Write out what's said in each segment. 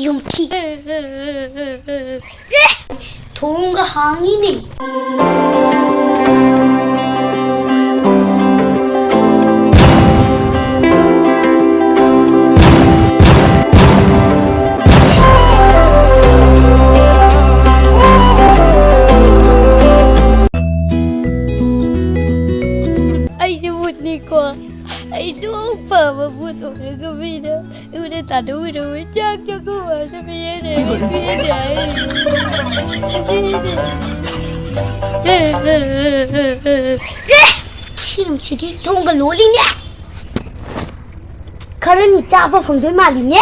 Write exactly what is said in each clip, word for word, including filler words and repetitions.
ꯌꯨꯝꯊꯤ꯫ ꯑꯦ, ꯊꯣꯡꯒ ꯍꯥꯡꯉꯤꯅꯦ꯫ ꯑꯩꯁꯦ ꯚꯨꯠꯅꯤꯀꯣ꯫ ꯑꯩ ꯅꯣꯡ ꯐꯕ ꯚꯨꯠ ꯑꯣꯏꯔꯒ ꯃꯤꯅ ꯑꯩꯉꯣꯟꯗ ꯇꯥꯟꯅꯧꯔꯕ ꯆꯥꯛ ꯆꯥꯛꯈꯨꯝ ꯑꯃꯗ ꯃꯤꯌꯦꯡ ꯃꯤꯌꯦꯡ ꯍꯥꯏ꯫ ꯁꯤꯒꯨꯝꯁꯤꯗꯤ ꯊꯣꯡꯒ ꯂꯣꯜꯂꯤꯅꯦ꯫ ꯈꯔꯅꯤ ꯆꯥꯕ ꯐꯪꯗꯣꯏ ꯃꯥꯜꯂꯤꯅꯦ꯫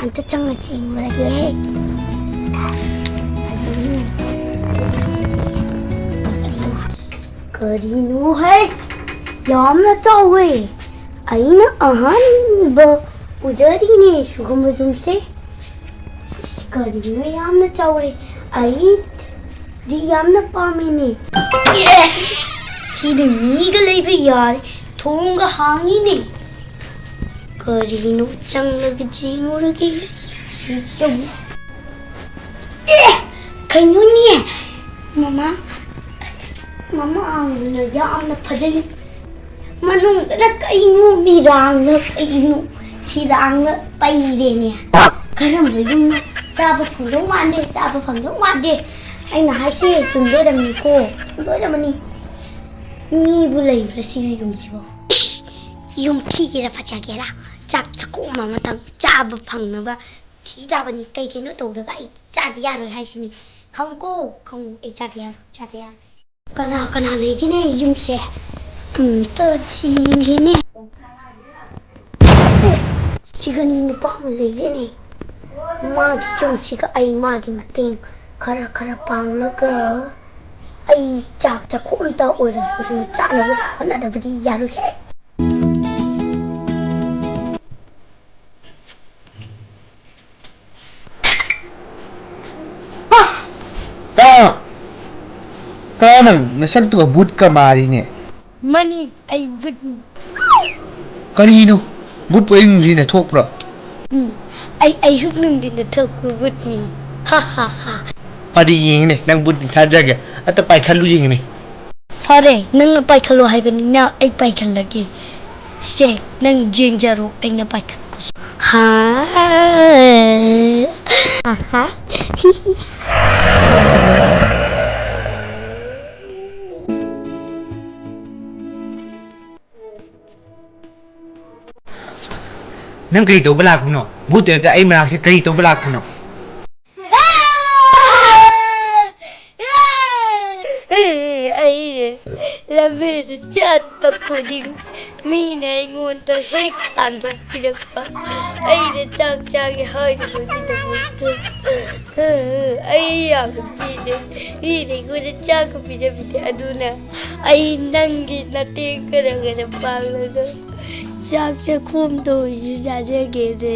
ꯑꯝꯇ ꯆꯪꯉ ꯆꯦꯡꯉꯨꯔꯒꯦ꯫ ꯀꯔꯤꯅꯣ ꯍꯦ? ꯌꯥꯝꯅ ꯆꯥꯎꯋꯦ꯫ ꯑꯩꯅ ꯑꯍꯥꯟꯕ ꯎꯖꯔꯤꯅꯦ ꯁꯤꯒꯨꯝꯕ ꯌꯨꯝꯁꯦ꯫ ꯏꯁ, ꯀꯔꯤꯅꯣ ꯌꯥꯝꯅ ꯆꯥꯎꯔꯦ? ꯑꯩꯗꯤ ꯌꯥꯝꯅ ꯄꯥꯝꯃꯤꯅꯦ꯫ ꯑꯦ! ꯁꯤꯗꯤ ꯃꯤꯒ ꯂꯩꯕ ꯌꯥꯔꯦ꯫ ꯊꯣꯡꯒ ꯍꯥꯡꯉꯤꯅꯦ꯫ ꯀꯔꯤꯅꯣ ꯆꯪꯂꯒ ꯌꯦꯡꯉꯨꯔꯒꯦ꯫ ꯑꯦ! ꯀꯩꯅꯣꯅꯦ? ꯃꯃꯥ, ꯑꯁ, ꯃꯃꯥꯡꯗꯨꯅ ꯌꯥꯝꯅ ꯐꯖꯩ꯫ ꯃꯅꯨꯡꯗꯅ ꯀꯩꯅꯣ ꯃꯤꯔꯥꯡꯅ ꯀꯩꯅꯣ ꯁꯤꯔꯥꯡꯅ ꯄꯩꯔꯦꯅꯦ꯫ ꯀꯔꯝꯕ ꯌꯨꯝꯅꯣ? ꯆꯥꯕ ꯐꯪꯗꯧ ꯃꯥꯟꯗꯦ, ꯆꯥꯕ ꯐꯪꯗꯧ ꯃꯥꯟꯗꯦ꯫ ꯑꯩꯅ ꯍꯥꯏꯁꯦ ꯆꯨꯝꯗꯣꯏꯔꯝꯅꯤꯀꯣ, ꯆꯨꯝꯗꯣꯏꯔꯝꯃꯅꯤ꯫ ꯃꯤꯕꯨ ꯂꯩꯕ꯭ꯔꯥ ꯁꯤꯒꯤ ꯌꯨꯝꯁꯤꯕꯣ? ꯌꯨꯝ ꯊꯤꯒꯦꯔꯥ ꯐꯖꯒꯦꯔꯥ ꯆꯥꯛ ꯆꯥꯛꯈꯣꯝ ꯑꯃꯇꯪ ꯆꯥꯕ ꯐꯪꯅꯕ ꯊꯤ ꯇꯥꯕꯅꯤ꯫ ꯀꯩ ꯀꯩꯅꯣ ꯇꯧꯔꯒ ꯑꯩ ꯆꯥꯗ ꯌꯥꯔꯣꯏ ꯍꯥꯏꯁꯤꯅꯤ꯫ ꯈꯪꯉꯨꯀꯣ, ꯈꯪꯉꯨ, ꯑꯩ ꯆꯥꯗ ꯌꯥꯔꯣꯏ, ꯆꯥꯗ ꯌꯥꯔꯣꯏ꯫ ꯀꯅꯥ ꯀꯅꯥ ꯂꯩꯒꯦꯅꯦ ꯌꯨꯝꯁꯦ? ꯑꯝꯇ ꯊꯤꯒꯦꯅꯦ꯫ ꯁꯤꯒꯅꯤ ꯅꯨꯄꯥ ꯑꯃ ꯂꯩꯒꯦꯅꯦ꯫ ꯃꯥꯒꯤ ꯌꯨꯝꯁꯤꯒ ꯑꯩ ꯃꯥꯒꯤ ꯃꯇꯦꯡ ꯈꯔ ꯈꯔ ꯄꯥꯡꯂꯒ ꯑꯩ ꯆꯥꯛ ꯆꯥꯛꯈꯣꯝ ꯑꯝꯇ ꯑꯣꯏꯔꯁꯨ ꯆꯥꯅꯕ ꯍꯣꯠꯅꯗꯕꯗꯤ ꯌꯥꯔꯣꯏꯍꯦ꯫ ꯀꯅꯥꯅꯣ? ꯀꯅꯥ ꯅꯪ? ꯅꯁꯛꯇꯨꯒ ꯕꯨꯠꯀ ꯃꯥꯔꯤꯅꯦ꯫ ꯃꯥꯅꯤ, ꯑꯩ ꯕꯨꯠꯅꯤ꯫ ꯀꯔꯤꯅꯣ? ꯕꯨꯠꯄꯨ ꯑꯩ ꯅꯨꯡꯁꯤꯅ ꯊꯣꯛꯄ꯭ꯔꯣ? ꯎꯝ, ꯑꯩ ꯑꯌꯨꯛ ꯅꯨꯡꯊꯤꯟꯗ ꯊꯣꯛꯄ ꯕꯨꯠꯅꯤ꯫ ꯍꯥ, ꯍꯥ, ꯍꯥ꯫ ꯐꯔꯦ, ꯌꯦꯡꯉꯤꯅꯦ, ꯅꯪ ꯕꯨꯠꯅꯤ ꯊꯥꯖꯒꯦ꯫ ꯑꯝꯇ ꯄꯥꯏꯈꯠꯂꯨ ꯌꯦꯡꯉꯤꯅꯦ꯫ ꯐꯔꯦ, ꯅꯪꯅ ꯄꯥꯏꯈꯠꯂꯣ ꯍꯥꯏꯕꯅꯤꯅ ꯑꯩ ꯄꯥꯏꯈꯠꯂꯒꯦ꯫ ꯁꯦ, ꯅꯪ ꯌꯦꯡꯖꯔꯣ, ꯑꯩꯅ ꯄꯥꯏꯈꯠꯄꯁꯦ꯫ ꯍꯥ? ꯑꯍꯥ꯫ ꯅꯪ ꯀꯔꯤ ꯇꯧꯕ ꯂꯥꯛꯄꯅꯣ? ꯕꯨꯠ ꯑꯣꯏꯕꯗ ꯑꯩ ꯃꯅꯥꯛꯁꯦ ꯀꯔꯤ ꯇꯧꯕ ꯂꯥꯛꯄꯅꯣ? ꯑꯩ ꯂꯝꯕꯤꯗ ꯆꯠꯄ ꯈꯨꯗꯤꯡ ꯃꯤꯅ ꯑꯩꯉꯣꯟꯗ ꯍꯦꯛ ꯇꯥꯟꯊꯣꯛꯄꯤꯔꯛꯄ꯫ ꯑꯩꯅ ꯆꯥꯛ ꯆꯥꯒꯦ ꯍꯥꯏꯔꯨꯕꯒꯤꯗꯃꯛꯇ ꯑꯩ ꯌꯥꯝꯅ ꯄꯤꯔꯦ꯫ ꯃꯤꯅ ꯑꯩꯉꯣꯟꯗ ꯆꯥꯛꯀ ꯄꯤꯖꯕꯤꯗꯦ꯫ ꯑꯗꯨꯅ ꯑꯩ ꯅꯪꯒꯤ ꯃꯇꯦꯡ ꯈꯔ ꯈꯔ ꯄꯥꯡꯂꯒ ꯆꯥꯛ ꯆꯥꯛꯈꯣꯝꯗ ꯑꯣꯏꯁꯨ ꯆꯥꯖꯒꯦꯅꯦ꯫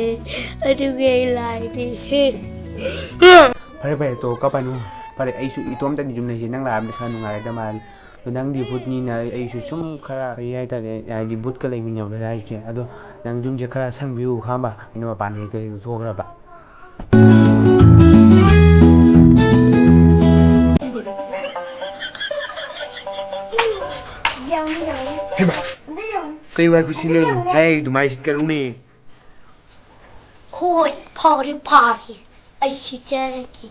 ꯑꯗꯨꯒꯤ ꯑꯩ ꯂꯥꯛꯏꯅꯦ꯫ ꯐꯔꯦ, ꯐꯔꯦ, ꯇꯣ, ꯀꯞꯄꯅꯨ꯫ ꯐꯔꯦ, ꯑꯩꯁꯨ ꯏꯇꯣꯝꯇꯅꯤ ꯌꯨꯝ ꯂꯩꯁꯦ꯫ ꯅꯪ ꯂꯥꯛꯑꯝꯗꯤ ꯈꯔ ꯅꯨꯡꯉꯥꯏꯒꯗꯕ ꯃꯥꯜꯂꯤ꯫ ꯑꯗꯣ ꯅꯪꯗꯤ ꯕꯨꯠꯅꯤꯅ ꯑꯩꯁꯨ ꯁꯨꯝ ꯈꯔ ꯀꯔꯤ ꯍꯥꯏꯇꯥꯔꯦ, ꯍꯥꯏꯗꯤ ꯕꯨꯠꯀ ꯂꯩꯃꯤꯟꯅꯕꯗ ꯍꯥꯏꯁꯦ꯫ ꯑꯗꯣ ꯅꯪ ꯌꯨꯝꯁꯦ ꯈꯔ ꯁꯪꯕꯤꯌꯨ, ꯈꯪꯉꯕ? ꯑꯩꯅ ꯃꯄꯥꯟ ꯍꯦꯛꯇ ꯍꯦꯛꯇ ꯊꯣꯛꯈ꯭ꯔꯕ꯫ ꯍꯩꯃꯥ! ꯀꯩ ꯋꯥꯏ ꯈꯨꯁꯤꯟꯅꯩꯅꯣ? ꯍꯦ, ꯑꯗꯨꯃꯥꯏ ꯁꯤꯠꯀꯅꯨꯅꯦ꯫ ꯍꯣꯏ, ꯐꯔꯦ, ꯐꯔꯦ꯫ ꯑꯩ ꯁꯤꯠꯆꯔꯒꯦ꯫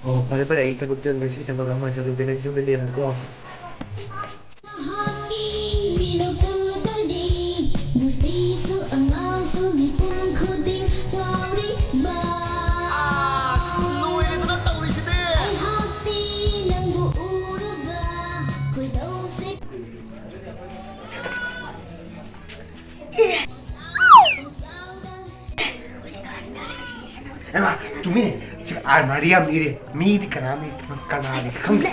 ꯑꯣ, ꯐꯔꯦ, ꯐꯔꯦ, ꯑꯩ ꯊꯕꯛ ꯆꯠꯂꯨꯒꯦ, ꯁꯤ ꯊꯕꯛ ꯑꯃ ꯆꯠꯂꯨꯒꯦ, ꯅꯪꯁꯨ ꯌꯨꯝꯗ ꯂꯩꯔꯝꯃꯨꯀꯣ꯫ ꯃꯍꯥꯛꯀꯤ ꯃꯤꯅꯣꯛꯇꯨꯗꯅꯤ ꯅꯨꯄꯤꯁꯨ ꯑꯉꯥꯡꯁꯨ ꯃꯤꯄꯨꯝ ꯈꯨꯗꯤꯡ ꯉꯥꯎꯔꯤꯕ꯫ ꯑꯁ, ꯂꯣꯏꯔꯦꯗꯅ ꯇꯧꯔꯤꯁꯤꯗꯤ꯫ ꯑꯩꯍꯥꯛꯇꯤ ꯅꯪꯕꯨ ꯎꯔꯨꯕ ꯈꯣꯏꯗꯧꯁꯦ꯫ ꯍꯩꯃꯥ, ꯆꯨꯝꯃꯤꯅꯦ꯫ ꯁꯤ ꯑꯥꯔꯃꯥꯔꯤ ꯌꯥꯝ ꯂꯤꯔꯦ꯫ ꯃꯤꯗꯤ ꯀꯅꯥꯅꯤ, ꯀꯅꯥꯅꯤ ꯈꯪꯗꯦ꯫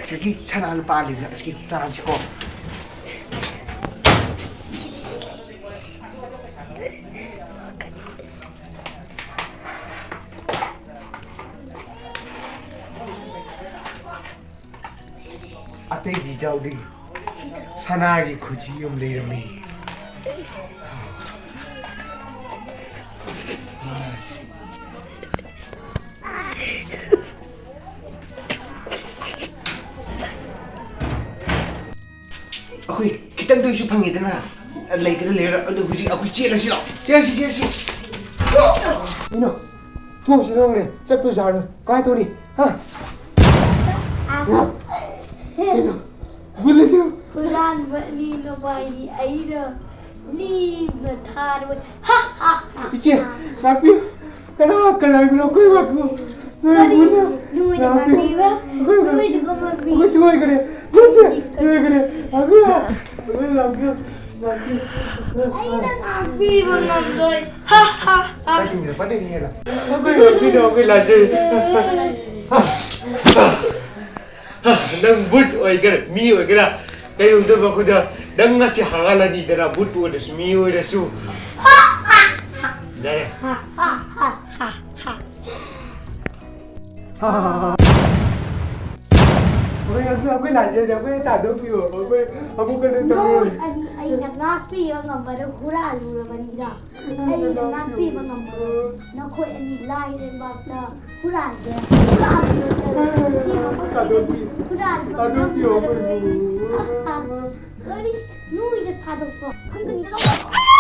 ꯁꯤꯒꯤ ꯁꯅꯥ ꯂꯨꯄꯥ ꯂꯩꯕ ꯑꯁꯤ ꯇꯥꯟꯁꯤꯀꯣ꯫ ꯑꯇꯩꯒꯤ ꯏꯖꯥꯎꯗꯒꯤ ꯁꯅꯥꯒꯤ ꯈꯨꯖꯤ ꯑꯃ ꯂꯩꯔꯝꯃꯤ꯫ ꯑꯩꯈꯣꯏ ꯈꯤꯇꯪꯗ ꯑꯣꯏꯁꯨ ꯐꯪꯉꯦꯗꯅ꯫ ꯂꯩꯒꯦꯔꯥ ꯂꯩꯔꯣꯏꯔꯥ, ꯑꯗꯨ ꯍꯧꯖꯤꯛ ꯑꯩꯈꯣꯏ ꯆꯦꯜꯂꯁꯤꯔꯣ? ꯆꯦꯜꯂꯁꯤ, ꯆꯦꯜꯂꯁꯤ꯫ ꯀꯩꯅꯣ? ꯊꯣꯡꯁꯤ ꯂꯣꯟꯈ꯭ꯔꯦ, ꯆꯠꯄꯁꯨ ꯌꯥꯔꯣꯏ꯫ ꯀꯃꯥꯏꯅ ꯇꯧꯅꯤ? ꯍꯥ? ꯀꯩꯅꯣ? ꯕꯨꯠ ꯂꯩꯔꯣ? ꯍꯨꯔꯥꯟꯕ ꯑꯅꯤ ꯅꯕꯥꯏꯅꯤ ꯑꯩꯅ ꯅꯤꯡꯅ ꯊꯥꯔꯣꯏ꯫ ꯍꯥ, ꯍꯥ, ꯍꯥ꯫ ꯏꯆꯦ, ꯉꯥꯛꯄꯤꯌꯨ꯫ ꯀꯅꯥ, ꯀꯅꯥ ꯑꯣꯏꯕꯅꯣ? ꯑꯩꯈꯣꯏ ꯉꯥꯛꯄꯤꯌꯨ꯫ ꯅꯣꯏ ꯀꯔꯤ? ꯕꯨꯠꯅ ꯅꯣꯏꯅ ꯉꯥꯛꯄꯤꯌꯨ꯫ ꯉꯥꯛꯄꯤꯕ? ꯑꯩꯈꯣꯏ, ꯅꯣꯏꯅ ꯉꯝꯃꯕꯤ꯫ ꯑꯩꯈꯣꯏ ꯁꯣꯏꯈ꯭ꯔꯦ꯫ ꯏꯆꯦ, ꯁꯣꯏꯈ꯭ꯔꯦ꯫ ꯉꯥꯛꯄꯤꯌꯨ꯫ ꯑꯩꯈꯣꯏ ꯉꯥꯛꯄꯤꯌꯨ꯫ ꯉꯥꯛꯄꯤꯌꯨ꯫ ꯑꯩꯅ ꯉꯥꯛꯄꯤꯕ ꯉꯝꯂꯣꯏ꯫ ꯍꯥ, ꯍꯥ, ꯍꯥ꯫ ꯄꯥꯏꯅꯤꯡꯉꯦ, ꯄꯥꯏꯅꯤꯡꯉꯦ꯫ ꯑꯩꯈꯣꯏ ꯉꯥꯛꯄꯤꯅꯣ, ꯑꯩꯈꯣꯏ ꯂꯥꯟꯖꯩ꯫ ꯅꯪ ꯕꯨꯠ ꯑꯣꯏꯒꯦꯔꯥ, ꯃꯤ ꯑꯣꯏꯒꯦꯔꯥ, ꯀꯩꯗꯧꯗꯣꯏꯕ ꯑꯩꯈꯣꯏꯗ? ꯅꯪ ꯉꯁꯤ ꯍꯥꯡꯍꯜꯂꯅꯤꯗꯅ, ꯕꯨꯠꯄꯨ ꯑꯣꯏꯔꯁꯨ, ꯃꯤ ꯑꯣꯏꯔꯁꯨ꯫ ꯌꯥꯔꯦ꯫ ꯑꯩꯈꯣꯏ, ꯑꯩꯈꯣꯏ, ꯑꯩꯈꯣꯏ ꯂꯥꯟꯖꯔꯦ, ꯑꯩꯈꯣꯏ ꯇꯥꯟꯊꯣꯛꯄꯤꯌꯣ, ꯑꯩꯈꯣꯏ ꯑꯃꯨꯛ ꯀꯩꯅꯣ ꯇꯧꯔꯣꯏ꯫ ꯅꯣꯏ ꯑꯅꯤ ꯑꯩꯅ ꯉꯥꯛꯄꯤꯕ ꯉꯝꯃꯔꯣꯏ, ꯍꯨꯔꯥꯜꯂꯨꯔꯕꯅꯤꯅ꯫ ꯑꯩꯅ ꯉꯥꯛꯄꯤꯕ ꯉꯝꯃꯔꯣꯏ꯫ ꯅꯈꯣꯏ ꯑꯅꯤ ꯂꯥꯏ ꯂꯩꯕꯥꯛꯇ ꯍꯨꯔꯥꯟꯒꯦ꯫ ꯍꯨꯔꯥꯟꯕ ꯇꯥꯗꯣꯟꯕꯤ꯫ ꯍꯨꯔꯥꯟꯕ ꯇꯥꯗꯣꯟꯕꯤ, ꯉꯝꯃꯔꯣꯏ꯫ ꯑꯩꯈꯣꯏꯕꯨ꯫ ꯀꯔꯤ? ꯅꯣꯏꯗ ꯊꯥꯗꯣꯛꯄ? ꯈꯟꯕꯅꯤ꯫